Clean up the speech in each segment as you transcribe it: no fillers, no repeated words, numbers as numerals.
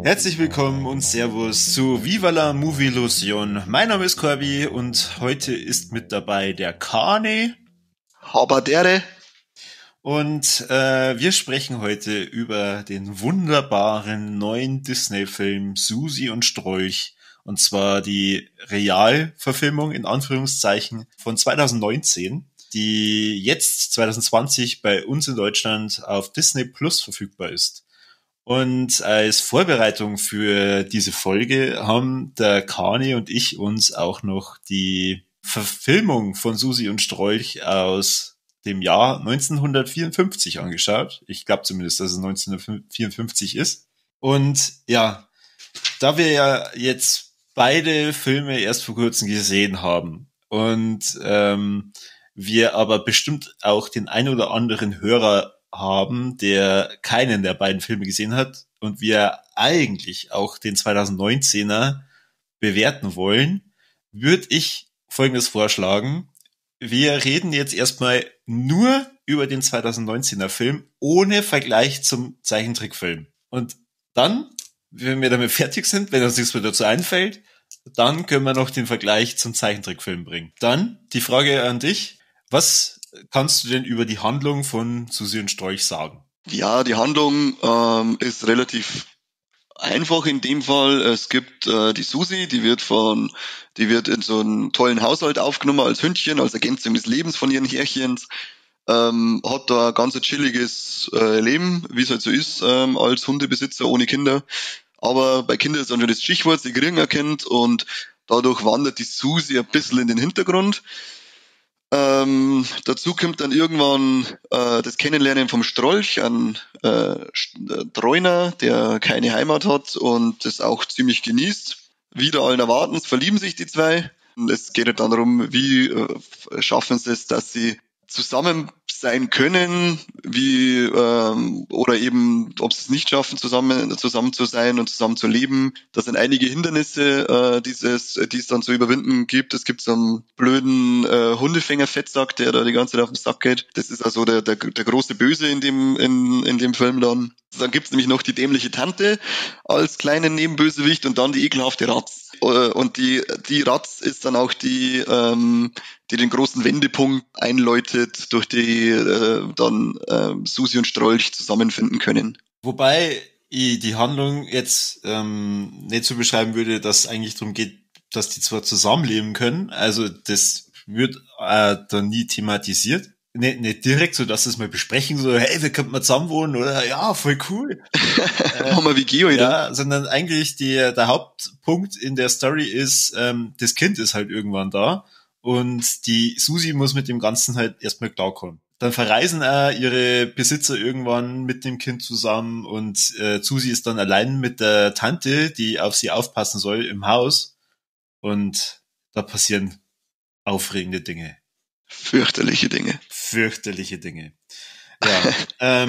Herzlich willkommen und Servus zu Viva la Movielusion. Mein Name ist Corby und heute ist mit dabei der Kane. Habadere. Und wir sprechen heute über den wunderbaren neuen Disney-Film Susi und Strolch. Und zwar die Realverfilmung in Anführungszeichen von 2019, die jetzt 2020 bei uns in Deutschland auf Disney Plus verfügbar ist. Und als Vorbereitung für diese Folge haben der Kani und ich uns auch noch die Verfilmung von Susi und Strolch aus dem Jahr 1954 angeschaut. Ich glaube zumindest, dass es 1954 ist. Und ja, da wir ja jetzt beide Filme erst vor kurzem gesehen haben und wir aber bestimmt auch den ein oder anderen Hörer haben, der keinen der beiden Filme gesehen hat und wir eigentlich auch den 2019er bewerten wollen, würde ich Folgendes vorschlagen. Wir reden jetzt erstmal nur über den 2019er Film, ohne Vergleich zum Zeichentrickfilm. Und dann, wenn wir damit fertig sind, wenn uns nichts mehr dazu einfällt, dann können wir noch den Vergleich zum Zeichentrickfilm bringen. Dann die Frage an dich. Was kannst du denn über die Handlung von Susi und Strolch sagen? Ja, die Handlung ist relativ einfach in dem Fall. Es gibt die Susi, die wird in so einen tollen Haushalt aufgenommen als Hündchen, als Ergänzung des Lebens von ihren Herrchens. Hat da ein ganz chilliges Leben, wie es halt so ist, als Hundebesitzer ohne Kinder. Aber bei Kindern ist dann schon das Stichwort, sie kriegen ein Kind und dadurch wandert die Susi ein bisschen in den Hintergrund. Dazu kommt dann irgendwann das Kennenlernen vom Strolch, ein Treuner, der keine Heimat hat und das auch ziemlich genießt. Wider allen Erwartens verlieben sich die zwei. Und es geht halt dann darum, wie schaffen sie es, dass sie zusammen sein können, wie oder eben, ob sie es nicht schaffen, zusammen zu sein und zusammen zu leben. Das sind einige Hindernisse, die es dann zu überwinden gibt. Es gibt so einen blöden Hundefänger-Fettsack, der da die ganze Zeit auf den Sack geht. Das ist also der große Böse in dem Film dann. Dann gibt's nämlich noch die dämliche Tante als kleinen Nebenbösewicht und dann die ekelhafte Ratz. Und die Ratz ist dann auch die, die den großen Wendepunkt einläutet, durch die dann Susi und Strolch zusammenfinden können. Wobei ich die Handlung jetzt nicht so beschreiben würde, dass es eigentlich darum geht, dass die zwar zusammenleben können, also das wird dann nie thematisiert. Nicht direkt, so dass sie es mal besprechen, so, hey, wir könnten mal zusammen wohnen, oder? Ja, voll cool. Machen wir WG, oder? Ja, sondern eigentlich der Hauptpunkt in der Story ist, das Kind ist halt irgendwann da und die Susi muss mit dem Ganzen halt erstmal klarkommen. Dann verreisen ihre Besitzer irgendwann mit dem Kind zusammen und Susi ist dann allein mit der Tante, die auf sie aufpassen soll, im Haus und da passieren aufregende Dinge. Fürchterliche Dinge. Fürchterliche Dinge. Ja.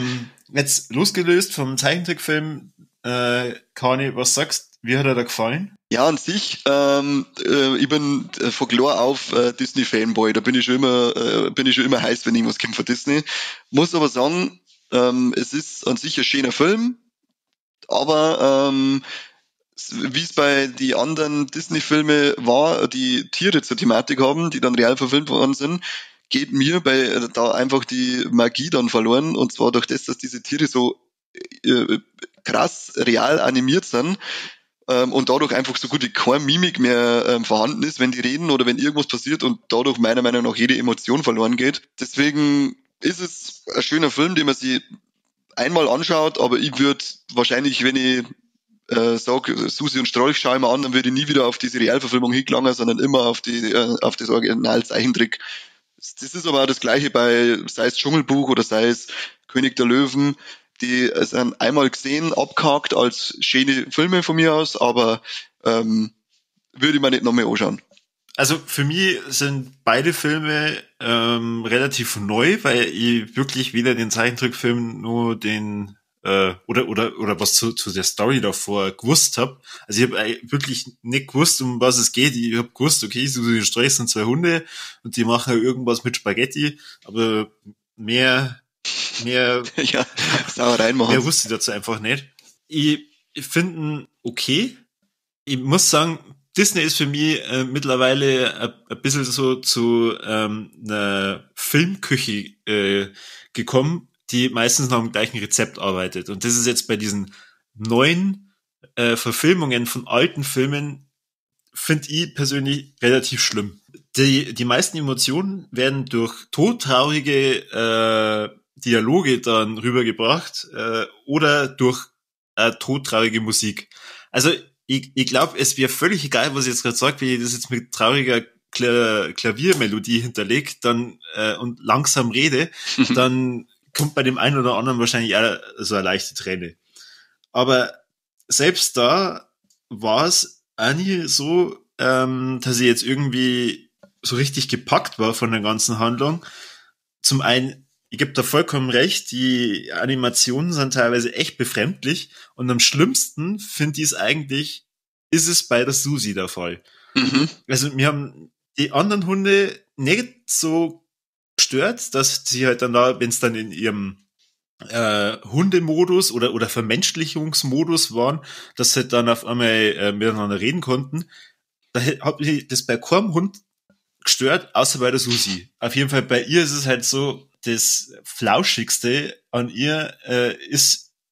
Jetzt losgelöst vom Zeichentrickfilm, Kani, was sagst du? Wie hat er da gefallen? Ja, an sich, ich bin von klar auf Disney-Fanboy. Da bin ich schon immer heiß, wenn irgendwas kommt von Disney. Muss aber sagen, es ist an sich ein schöner Film, aber wie es bei die anderen Disney-Filme war, die Tiere zur Thematik haben, die dann real verfilmt worden sind, geht mir bei da einfach die Magie dann verloren. Und zwar durch das, dass diese Tiere so krass real animiert sind und dadurch einfach so gut wie keine Mimik mehr vorhanden ist, wenn die reden oder wenn irgendwas passiert und dadurch meiner Meinung nach jede Emotion verloren geht. Deswegen ist es ein schöner Film, den man sich einmal anschaut, aber ich würde wahrscheinlich, wenn ich sag, Susi und Strolch schaue ich mir an, dann würde ich nie wieder auf diese Realverfilmung hingelangen, sondern immer auf das Original-Zeichentrick. Das ist aber auch das Gleiche bei, sei es Dschungelbuch oder sei es König der Löwen, die sind einmal gesehen, abgehakt als schöne Filme von mir aus, aber würde ich mir nicht noch mehr anschauen. Also für mich sind beide Filme relativ neu, weil ich wirklich weder den Zeichentrickfilm nur den oder was zu der Story davor gewusst hab. Also ich hab wirklich nicht gewusst, um was es geht. Ich hab gewusst, okay, Susi und Strolch sind zwei Hunde und die machen irgendwas mit Spaghetti, aber mehr ja, Sauerei machen. Mehr wusste ich dazu einfach nicht. Ich finde ihn okay. Ich muss sagen, Disney ist für mich mittlerweile ein bisschen so zu einer Filmküche gekommen, die meistens nach dem gleichen Rezept arbeitet. Und das ist jetzt bei diesen neuen Verfilmungen von alten Filmen, finde ich persönlich relativ schlimm. Die meisten Emotionen werden durch todtraurige Dialoge dann rübergebracht oder durch todtraurige Musik. Also ich glaube, es wäre völlig egal, was ich jetzt gerade sage, wenn ich das jetzt mit trauriger Klaviermelodie hinterlegt dann und langsam rede, dann kommt bei dem einen oder anderen wahrscheinlich auch so eine leichte Träne. Aber selbst da war es auch nie so, dass ich jetzt irgendwie so richtig gepackt war von der ganzen Handlung. Zum einen, ich gebe da vollkommen recht, die Animationen sind teilweise echt befremdlich und am schlimmsten finde ich es eigentlich, ist es bei der Susi der Fall. Mhm. Also mir haben die anderen Hunde nicht so gestört, dass sie halt dann da, wenn es dann in ihrem Hundemodus oder Vermenschlichungsmodus waren, dass sie halt dann auf einmal miteinander reden konnten. Da hat mich das bei keinem Hund gestört, außer bei der Susi. Auf jeden Fall bei ihr ist es halt so, das Flauschigste an ihr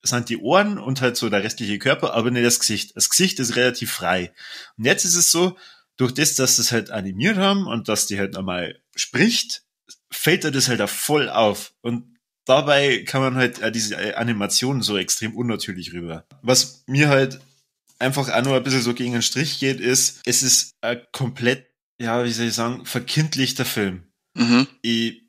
sind die Ohren und halt so der restliche Körper, aber nicht das Gesicht. Das Gesicht ist relativ frei. Und jetzt ist es so, durch das, dass sie es halt animiert haben und dass die halt nochmal spricht, fällt ihr das halt auch voll auf. Und dabei kann man halt diese Animationen so extrem unnatürlich rüber. Was mir halt einfach auch nur ein bisschen so gegen den Strich geht, ist, es ist ein komplett, ja, wie soll ich sagen, verkindlichter Film. Mhm. Ich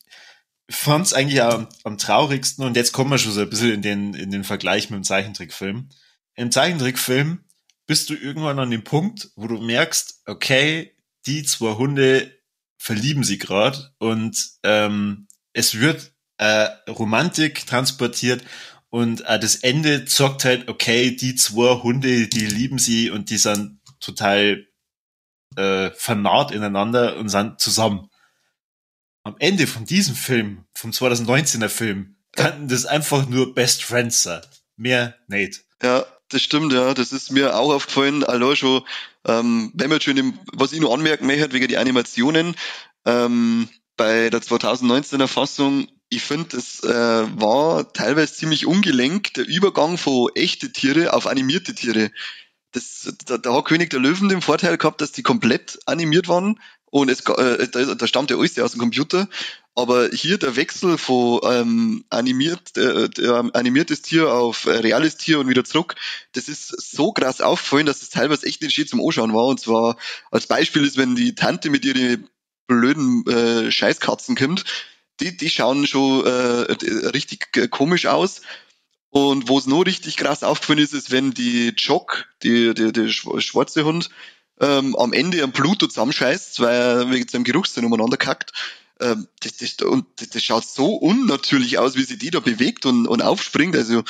fand's eigentlich auch am traurigsten, und jetzt kommen wir schon so ein bisschen in den Vergleich mit dem Zeichentrickfilm. Im Zeichentrickfilm bist du irgendwann an dem Punkt, wo du merkst, okay, die zwei Hunde verlieben sie gerade und es wird Romantik transportiert und das Ende zeigt halt, okay, die zwei Hunde, die lieben sie und die sind total vernarrt ineinander und sind zusammen. Am Ende von diesem Film, vom 2019er Film, kannten das einfach nur Best Friends sein. Mehr nicht. Ja, das stimmt, ja. Das ist mir auch aufgefallen. Allein schon, wenn wir schon, was ich noch anmerken möchte, wegen die Animationen, bei der 2019er Fassung, ich finde, das war teilweise ziemlich ungelenk, der Übergang von echte Tiere auf animierte Tiere. Da hat König der Löwen den Vorteil gehabt, dass die komplett animiert waren und da stammt ja alles aus dem Computer. Aber hier der Wechsel von animiertes Tier auf reales Tier und wieder zurück, das ist so krass aufgefallen, dass es teilweise echt nicht schön zum Anschauen war. Und zwar als Beispiel ist, wenn die Tante mit ihren blöden Scheißkatzen kommt, die schauen schon richtig komisch aus. Und wo es noch richtig krass aufgefallen ist, ist, wenn die Jock, die schwarze Hund, am Ende am Pluto zusammenscheißt, weil er wegen seinem Geruchssinn umeinander kackt. Das schaut so unnatürlich aus, wie sich die da bewegt und aufspringt. Also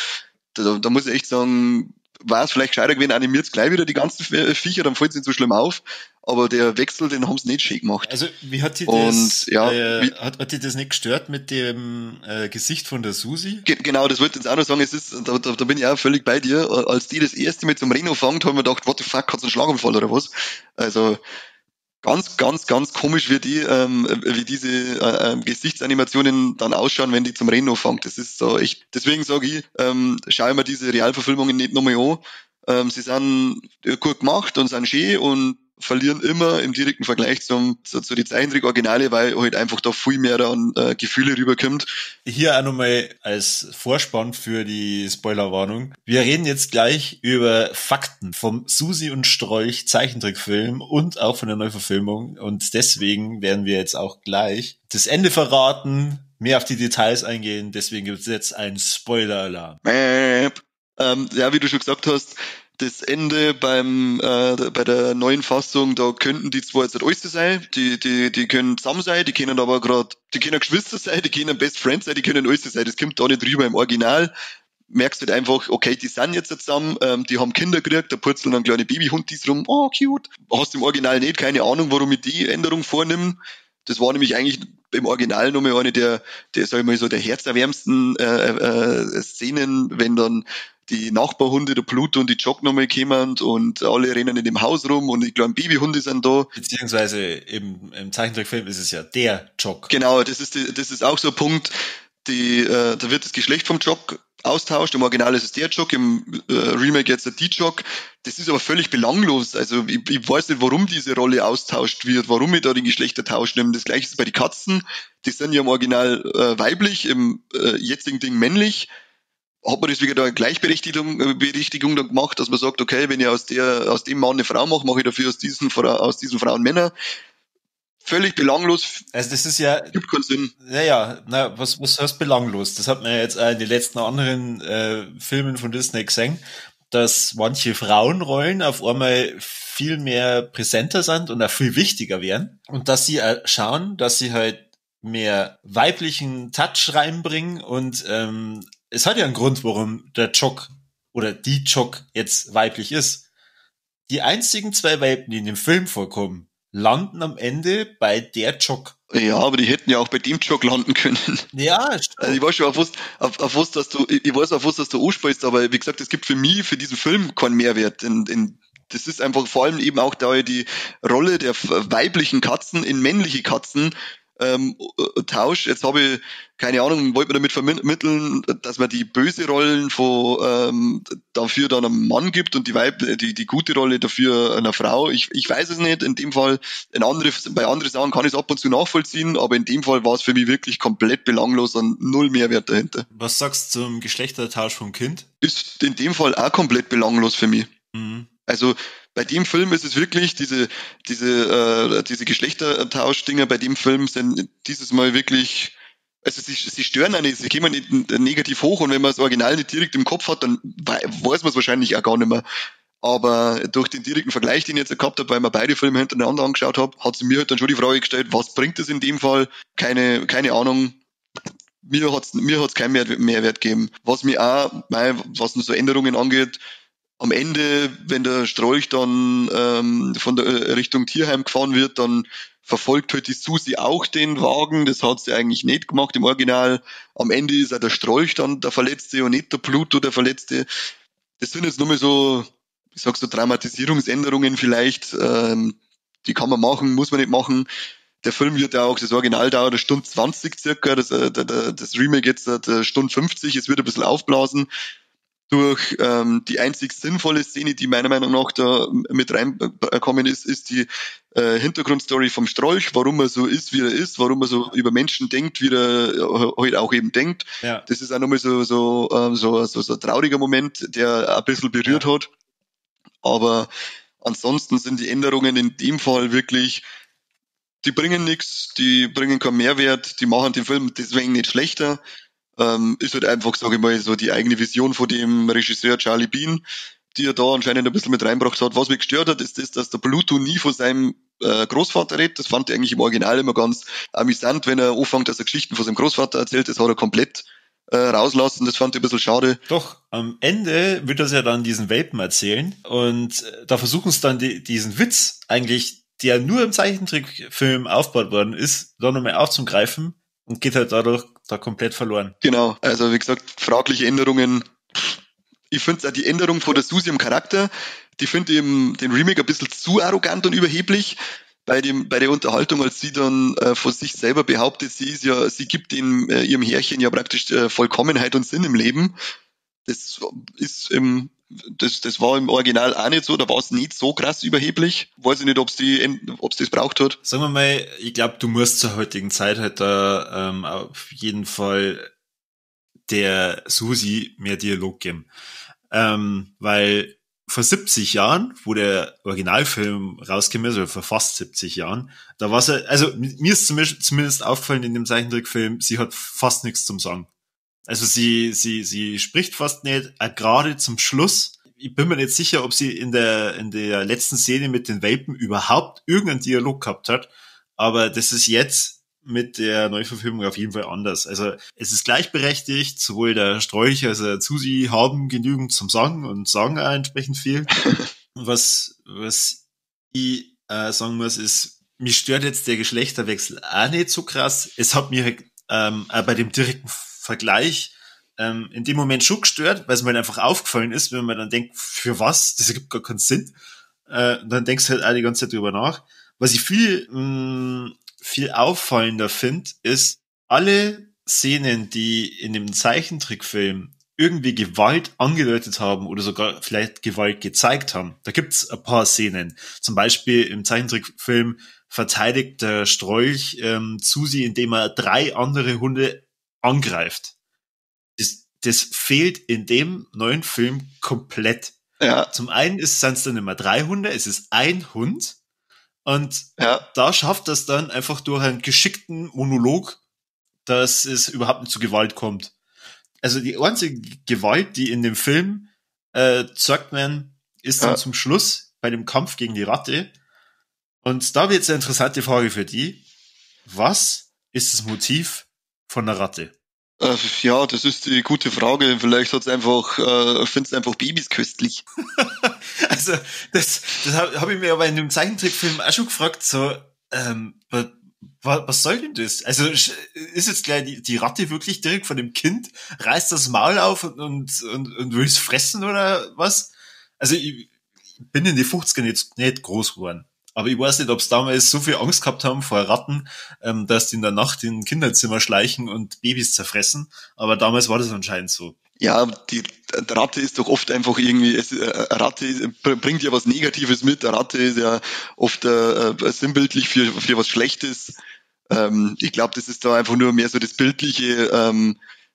da muss ich echt sagen, war es vielleicht gescheiter gewesen, animiert es gleich wieder die ganzen Viecher, dann fällt es nicht so schlimm auf. Aber der Wechsel, den haben sie nicht schön gemacht. Also wie hat die das, hat die das nicht gestört mit dem Gesicht von der Susi? Genau, das wollte ich jetzt auch noch sagen. Es ist, da bin ich auch völlig bei dir. Als die das erste Mal zum Reno fängt, haben wir gedacht, what the fuck, hat's einen Schlaganfall oder was? Also ganz, ganz, ganz komisch, wie die, wie diese Gesichtsanimationen dann ausschauen, wenn die zum Reno fängt. Das ist so echt. Deswegen sage ich, schaue ich mir diese Realverfilmungen nicht nochmal an. Sie sind gut gemacht und sind schön und verlieren immer im direkten Vergleich zu die Zeichentrick-Originale, weil halt einfach da viel mehr an Gefühle rüberkommt. Hier auch nochmal als Vorspann für die Spoilerwarnung. Wir reden jetzt gleich über Fakten vom Susi und Strolch Zeichentrickfilm und auch von der Neuverfilmung, und deswegen werden wir jetzt auch gleich das Ende verraten, mehr auf die Details eingehen, deswegen gibt es jetzt einen Spoiler-Alarm. Ja, wie du schon gesagt hast, Das Ende bei der neuen Fassung, da könnten die zwei jetzt nicht alles sein, die können zusammen sein, die können aber grad, die können Geschwister sein, die können Best Friends sein, die können alles sein, das kommt da nicht rüber im Original. Merkst du halt einfach, okay, die sind jetzt zusammen, die haben Kinder gekriegt, da purzeln dann kleine Babyhundis rum, oh, cute. Hast im Original nicht, keine Ahnung, warum ich die Änderung vornehme. Das war nämlich eigentlich im Original nochmal eine der, sag ich mal so, der herzerwärmsten Szenen, wenn dann die Nachbarhunde, der Pluto und die Jock nochmal kommen und alle rennen in dem Haus rum und die kleinen Babyhunde sind da. Beziehungsweise im Zeichentrickfilm ist es ja der Jock. Genau, das ist auch so ein Punkt, da wird das Geschlecht vom Jock austauscht. Im Original ist es der Jock, im Remake jetzt der D-Jock. Das ist aber völlig belanglos. Also ich weiß nicht, warum diese Rolle austauscht wird, warum ich da den Geschlechtertausch nehme. Das Gleiche ist bei den Katzen. Die sind ja im Original weiblich, im jetzigen Ding männlich. Hat man deswegen da eine Gleichberechtigung dann gemacht, dass man sagt, okay, wenn ich aus dem Mann eine Frau mache, mache ich dafür aus diesen Frauen Männer. Völlig belanglos. Also das ist ja... Gibt keinen Sinn. Naja, na, was heißt belanglos? Das hat man ja jetzt auch in den letzten anderen Filmen von Disney gesehen, dass manche Frauenrollen auf einmal viel mehr präsenter sind und auch viel wichtiger werden. Und dass sie auch schauen, dass sie halt mehr weiblichen Touch reinbringen und es hat ja einen Grund, warum der Jock oder die Jock jetzt weiblich ist. Die einzigen zwei Welpen, die in dem Film vorkommen, landen am Ende bei der Jock. Ja, aber die hätten ja auch bei dem Jock landen können. Ja, also ich weiß schon, auf was du ansprichst, aber wie gesagt, es gibt für mich, für diesen Film keinen Mehrwert. Das ist einfach vor allem eben auch da die Rolle der weiblichen Katzen in männliche Katzen Tausch. Jetzt habe ich, keine Ahnung, wollte man damit vermitteln, dass man die böse Rollen von dafür dann einem Mann gibt und die gute Rolle dafür einer Frau. Ich weiß es nicht. In dem Fall, bei anderen Sachen kann ich es ab und zu nachvollziehen, aber in dem Fall war es für mich wirklich komplett belanglos und null Mehrwert dahinter. Was sagst du zum Geschlechtertausch vom Kind? Ist in dem Fall auch komplett belanglos für mich. Mhm. Also bei dem Film ist es wirklich, diese Geschlechtertauschdinger bei dem Film sind dieses Mal wirklich, also sie stören auch nicht, sie kommen nicht negativ hoch und wenn man das Original nicht direkt im Kopf hat, dann weiß man es wahrscheinlich auch gar nicht mehr. Aber durch den direkten Vergleich, den ich jetzt gehabt habe, weil mir beide Filme hintereinander angeschaut habe, hat sie mir halt dann schon die Frage gestellt, was bringt es in dem Fall? Keine Ahnung. Mir hat's keinen Mehrwert gegeben. Was mir auch, was so Änderungen angeht, am Ende, wenn der Strolch dann von der Richtung Tierheim gefahren wird, dann verfolgt halt die Susi auch den Wagen. Das hat sie eigentlich nicht gemacht im Original. Am Ende ist auch der Strolch dann der Verletzte und nicht der Pluto der Verletzte. Das sind jetzt nur mal so, ich sag so Dramatisierungsänderungen vielleicht. Die kann man machen, muss man nicht machen. Der Film wird ja auch, das Original dauert 1:20 circa, das Remake jetzt 1:50, es wird ein bisschen aufblasen. Durch die einzig sinnvolle Szene, die meiner Meinung nach da mit reinkommen ist, ist die Hintergrundstory vom Strolch, warum er so ist, wie er ist, warum er so über Menschen denkt, wie er halt auch eben denkt. Ja. Das ist auch nochmal so ein trauriger Moment, der ein bisschen berührt hat. Aber ansonsten sind die Änderungen in dem Fall wirklich, die bringen nichts, die bringen keinen Mehrwert, die machen den Film deswegen nicht schlechter. Ist halt einfach, sage ich mal, so die eigene Vision von dem Regisseur Charlie Bean, die er da anscheinend ein bisschen mit reingebracht hat. Was mich gestört hat, ist das, dass der Pluto nie von seinem Großvater redet. Das fand ich eigentlich im Original immer ganz amüsant, wenn er anfängt, dass er Geschichten von seinem Großvater erzählt. Das hat er komplett rauslassen. Das fand ich ein bisschen schade. Doch, am Ende wird das ja dann diesen Welpen erzählen und da versuchen sie dann diesen Witz eigentlich, der nur im Zeichentrickfilm aufgebaut worden ist, da nochmal aufzugreifen und geht halt dadurch da komplett verloren. Genau, also wie gesagt, fragliche Änderungen. Ich finde auch die Änderung von der Susi im Charakter, die finde ich den Remake ein bisschen zu arrogant und überheblich. Bei der Unterhaltung, als sie dann von sich selber behauptet, sie gibt ihrem Herrchen ja praktisch Vollkommenheit und Sinn im Leben. Das ist das war im Original auch nicht so, da war es nicht so krass überheblich. Weiß ich nicht, ob's das braucht hat. Sagen wir mal, ich glaube, du musst zur heutigen Zeit halt da auf jeden Fall der Susi mehr Dialog geben. Weil vor 70 Jahren, wo der Originalfilm rausgekommen ist, oder vor fast 70 Jahren, da war sie, also mir ist zumindest aufgefallen in dem Zeichentrickfilm, sie hat fast nichts zum Sagen. Also sie spricht fast nicht, gerade zum Schluss. Ich bin mir nicht sicher, ob sie in der letzten Szene mit den Welpen überhaupt irgendeinen Dialog gehabt hat. Aber das ist jetzt mit der Neuverfilmung auf jeden Fall anders. Also es ist gleichberechtigt, sowohl der Strolch als auch der Susi haben genügend zum Sagen und sagen auch entsprechend viel. Was ich sagen muss, ist, mich stört jetzt der Geschlechterwechsel auch nicht so krass. Es hat mir auch bei dem direkten Vergleich in dem Moment schon gestört, weil es mir halt einfach aufgefallen ist, wenn man dann denkt, für was? Das ergibt gar keinen Sinn. Dann denkst du halt auch die ganze Zeit drüber nach. Was ich viel auffallender finde, ist, alle Szenen, die in dem Zeichentrickfilm irgendwie Gewalt angedeutet haben oder sogar vielleicht Gewalt gezeigt haben. Da gibt's ein paar Szenen. Zum Beispiel im Zeichentrickfilm verteidigt der Strolch Susi, indem er 3 andere Hunde angreift. Das fehlt in dem neuen Film komplett. Ja. Zum einen sind's dann immer 3 Hunde, es ist ein Hund. Und ja, da schafft das dann einfach durch einen geschickten Monolog, dass es überhaupt nicht zu Gewalt kommt. Also die einzige Gewalt, die in dem Film zeigt man, ist dann zum Schluss bei dem Kampf gegen die Ratte. Und da wird jetzt eine interessante Frage für die. Was ist das Motiv von der Ratte? Ja, das ist die gute Frage. Vielleicht hat's einfach, findest einfach Babys köstlich. Also, das habe ich mir aber in dem Zeichentrickfilm auch schon gefragt, so, was soll denn das? Also, ist jetzt gleich die Ratte wirklich direkt von dem Kind, reißt das Maul auf und will's fressen oder was? Also, ich bin in die 50ern jetzt nicht groß geworden. Aber ich weiß nicht, ob's damals so viel Angst gehabt haben vor Ratten, dass die in der Nacht in Kinderzimmer schleichen und Babys zerfressen. Aber damals war das anscheinend so. Ja, die Ratte ist doch oft einfach irgendwie, Ratte bringt ja was Negatives mit. Eine Ratte ist ja oft sinnbildlich für was Schlechtes. Ich glaube, das ist da einfach nur mehr so das Bildliche,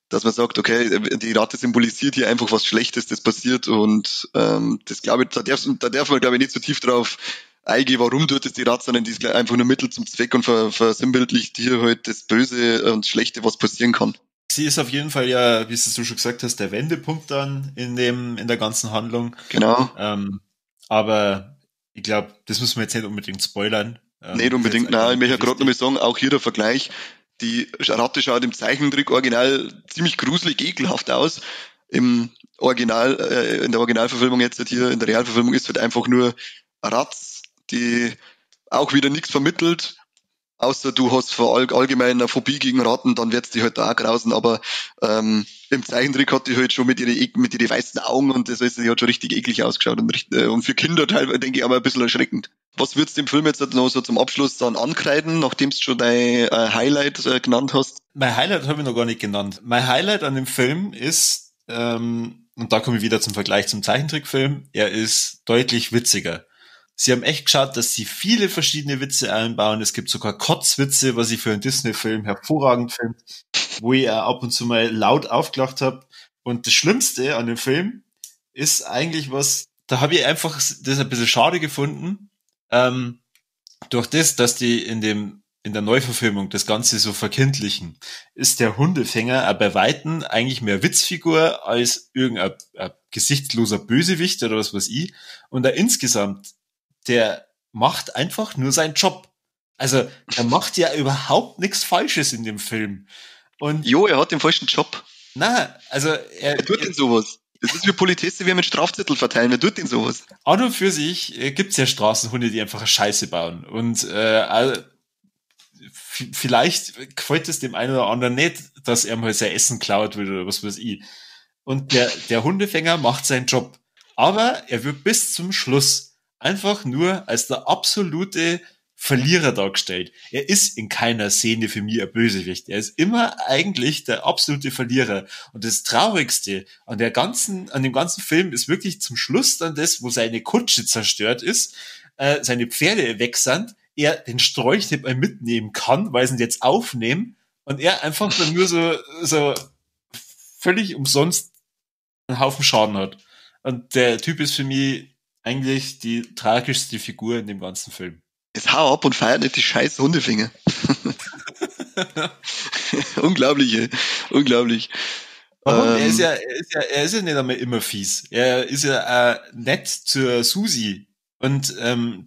dass man sagt, okay, die Ratte symbolisiert hier einfach was Schlechtes, das passiert. Und das glaube ich, da darf man, glaube ich, nicht so tief drauf eingehen, warum tut es die Ratte, sondern die ist einfach nur Mittel zum Zweck und versinnbildlicht hier halt das Böse und Schlechte, was passieren kann. Sie ist auf jeden Fall ja, wie du schon gesagt hast, der Wendepunkt dann in der ganzen Handlung. Genau. Aber ich glaube, das müssen wir jetzt nicht unbedingt spoilern. Nicht unbedingt, nein. Ich möchte ja gerade nochmal sagen, auch hier der Vergleich, die Ratte schaut im Zeichentrick original ziemlich gruselig, ekelhaft aus. Im Original, in der Originalverfilmung jetzt halt hier, in der Realverfilmung ist halt einfach nur Ratz, die auch wieder nichts vermittelt, außer du hast vor allgemein eine Phobie gegen Ratten, dann wird's die halt da auch grausen, aber im Zeichentrick hat die halt schon mit ihren weißen Augen und das heißt, die hat schon richtig eklig ausgeschaut und für Kinder teilweise, denke ich, aber ein bisschen erschreckend. Was würdest du dem Film jetzt noch so zum Abschluss dann ankreiden, nachdem du schon dein Highlight genannt hast? Mein Highlight habe ich noch gar nicht genannt. Mein Highlight an dem Film ist, und da komme ich wieder zum Vergleich zum Zeichentrickfilm, er ist deutlich witziger. Sie haben echt geschaut, dass sie viele verschiedene Witze einbauen. Es gibt sogar Kotzwitze, was ich für einen Disney-Film hervorragend finde, wo ich auch ab und zu mal laut aufgelacht habe. Und das Schlimmste an dem Film ist eigentlich was, da habe ich einfach das ein bisschen schade gefunden, durch das, dass die in der Neuverfilmung das Ganze so verkindlichen, ist der Hundefänger auch bei Weitem eigentlich mehr Witzfigur als irgendein gesichtsloser Bösewicht oder was weiß ich. Und da insgesamt, der macht einfach nur seinen Job. Also, er macht ja überhaupt nichts Falsches in dem Film. Und jo, er hat den falschen Job. Na, also er tut denn sowas. Das ist wie Politesse, wie mit Strafzettel verteilen. Wer tut denn sowas? An und für sich gibt's ja Straßenhunde, die einfach Scheiße bauen. Und vielleicht gefällt es dem einen oder anderen nicht, dass er mal sein Essen klaut wird oder was weiß ich. Und der Hundefänger macht seinen Job. Aber er wird bis zum Schluss einfach nur als der absolute Verlierer dargestellt. Er ist in keiner Szene für mich ein Bösewicht. Er ist immer eigentlich der absolute Verlierer. Und das Traurigste an dem ganzen Film ist wirklich zum Schluss dann das, wo seine Kutsche zerstört ist, seine Pferde weg sind, er den Strolch nicht mehr mitnehmen kann, weil sie ihn jetzt aufnehmen und er einfach dann nur so völlig umsonst einen Haufen Schaden hat. Und der Typ ist für mich eigentlich die tragischste Figur in dem ganzen Film. Jetzt hau ab und feiert nicht die scheiß Hundefinger. Unglaublich, ey. Unglaublich. Warum? Er ist ja nicht einmal immer fies. Er ist ja nett zur Susi. Und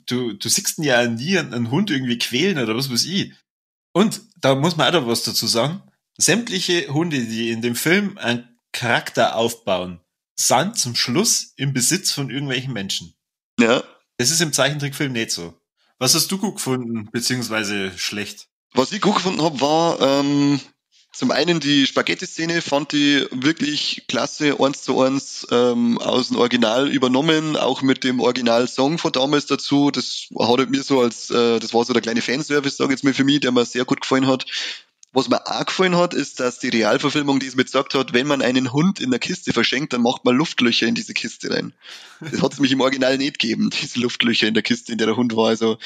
du siehst ihn ja nie einen Hund irgendwie quälen oder was weiß ich. Und da muss man auch noch was dazu sagen. Sämtliche Hunde, die in dem Film einen Charakter aufbauen, sind zum Schluss im Besitz von irgendwelchen Menschen. Ja. Das ist im Zeichentrickfilm nicht so. Was hast du gut gefunden, beziehungsweise schlecht? Was ich gut gefunden hab, war zum einen die Spaghetti-Szene, fand ich wirklich klasse, 1:1 aus dem Original übernommen, auch mit dem Original-Song von damals dazu. Das hat halt mir so als, das war so der kleine Fanservice, sag ich jetzt mal für mich, der mir sehr gut gefallen hat. Was mir auch gefallen hat, ist, dass die Realverfilmung diesmal gesagt hat, wenn man einen Hund in der Kiste verschenkt, dann macht man Luftlöcher in diese Kiste rein. Das hat's nämlich im Original nicht gegeben, diese Luftlöcher in der Kiste, in der der Hund war. Also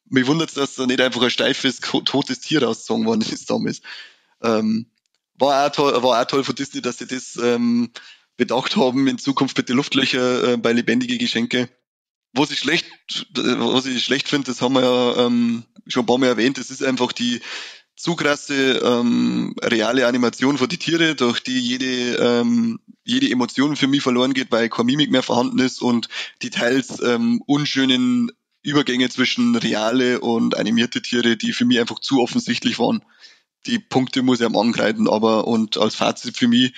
mich wundert's, dass da nicht einfach ein steifes, totes Tier rausgezogen worden ist damals. War auch toll, war auch toll von Disney, dass sie das bedacht haben, in Zukunft bitte Luftlöcher bei lebendigen Geschenke. Was ich schlecht finde, das haben wir ja schon ein paar Mal erwähnt, das ist einfach die zu krasse reale Animation von die Tiere, durch die jede Emotion für mich verloren geht, weil keine Mimik mehr vorhanden ist und die teils unschönen Übergänge zwischen reale und animierte Tiere, die für mich einfach zu offensichtlich waren. Die Punkte muss ich am angreifen, aber und als Fazit für mich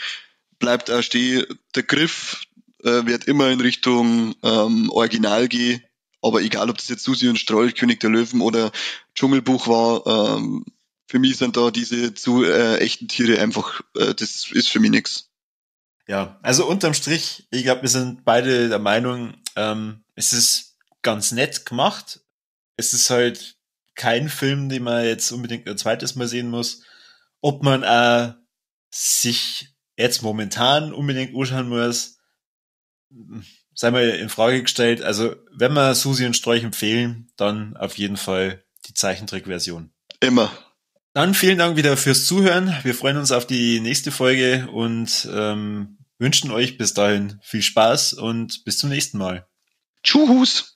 bleibt auch stehen, der Griff wird immer in Richtung Original gehen, aber egal, ob das jetzt Susi und Strolch, König der Löwen oder Dschungelbuch war, für mich sind da diese zu echten Tiere einfach, das ist für mich nix. Ja, also unterm Strich, ich glaub, wir sind beide der Meinung, es ist ganz nett gemacht. Es ist halt kein Film, den man jetzt unbedingt ein zweites Mal sehen muss. Ob man auch sich jetzt momentan unbedingt anschauen muss, sei mal in Frage gestellt. Also, wenn wir Susi und Strolch empfehlen, dann auf jeden Fall die Zeichentrickversion. Immer. Dann vielen Dank wieder fürs Zuhören. Wir freuen uns auf die nächste Folge und wünschen euch bis dahin viel Spaß und bis zum nächsten Mal. Tschüss.